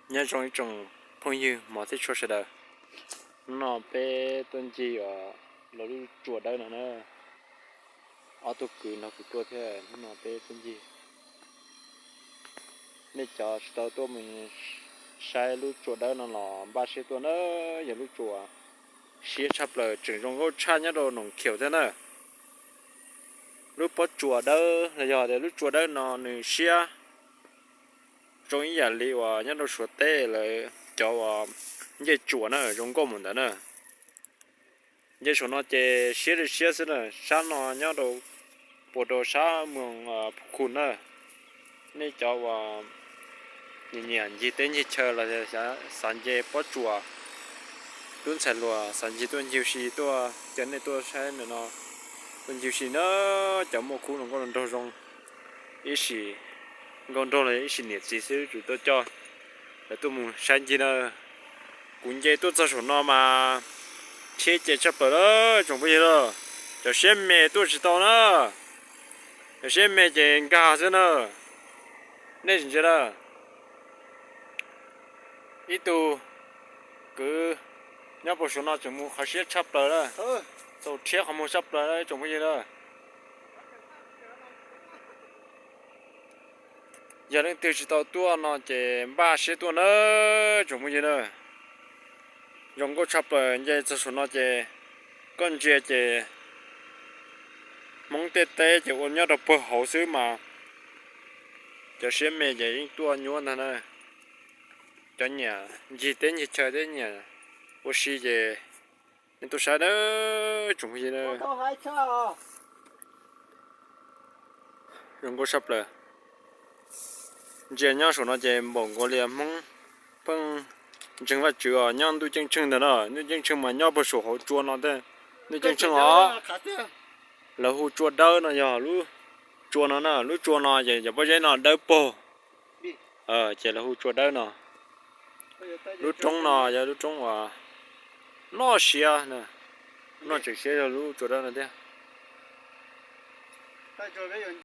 Nyob zoo ib tsoom phooj ywg hmov thiab tshua sawv daws. Hnub no peb tuaj ncig los lub tsua dawb no na. Ob tug kwv nrog kuv tuaj thiab, hnub no peb tuaj ncig. Nej cov tsis tau tuaj mus saib lub tsua dawb no los npaj siab tuaj na, yog lub tsua siab tshaj plaws, tseem zoo nkauj tshaj nyob rau Noom Khiaum thiab na. Lub pob tsuas dawb los yog tias lub tsua dawb no nws siab zoo ib yam li uas nyob rau Suav teb lawv cov uas ncej tsuas na, zoo nkauj mus ntawd na. Nce saum no ces siab li siab xwb na, sab no nyob rau puas rau sab moos Phu Khu na. Nej cov uas nyiam nyiam ncig teb ncig chaw los xav nce pob tsuas, tub ntxhais hluas xav ncig tuaj ncig ua si tuaj, cov nej tuaj saib ntawm no tuaj ncig ua si na, cov muaj khub hluas nkauj hluas nraug zoo, ib sim nkauj nraug los ib sim niam txiv xwb tsuas tuaj coj lawv tuaj mus saib ncig na. Kuv nce tuaj txog saum no mas thiab ces tshaj plaws lawm tsoom phooj ywg na. Cov siab me tuaj tsis tau na, cov siab me ces nkag xwb na. Nej tsis ntsia na, ib tug kwv nyob puag saum no tseem mus qhov siab tshaj plaws na, txaus rhiab qhov muag tshaj plaws na tsoom phooj ywg na. Yog leej twg tsis tau tuaj no ces npaj siab tuaj na tsoom phooj ywg na. Zoo nkauj tshaj plaws, nce txog saum no ces koj ntsia ces Hmoob tej teb ces ua nyob rau puag hauv xwb mas cov siab me ces yeej tuaj nyuaj ntag na. Cov nyiam ncig teb ncig chaw thiab nyiam ua si ces nej tuaj saib na tsoom phooj ywg na. Zoo nkauj tshaj plaws. Ntsia nyob saum no ces npaum nkaus li Hmoob pheej ntseeg Vajtswv os, nyob ntuj ceeb tsheej ntag na. Ntuj ceeb tsheej mas nyob puag saum hauv tsua no, ntuj ceeb tsheej os. Lawv hu tsua dawb no yog lub tsua no na, lub tsua no ces cov pob zeb no dawb paug, ces lawv hu tsua dawb no. Lub roob no yog lub roob uas noj siab, noj tseem siab yog lub tsua dawb no thiab.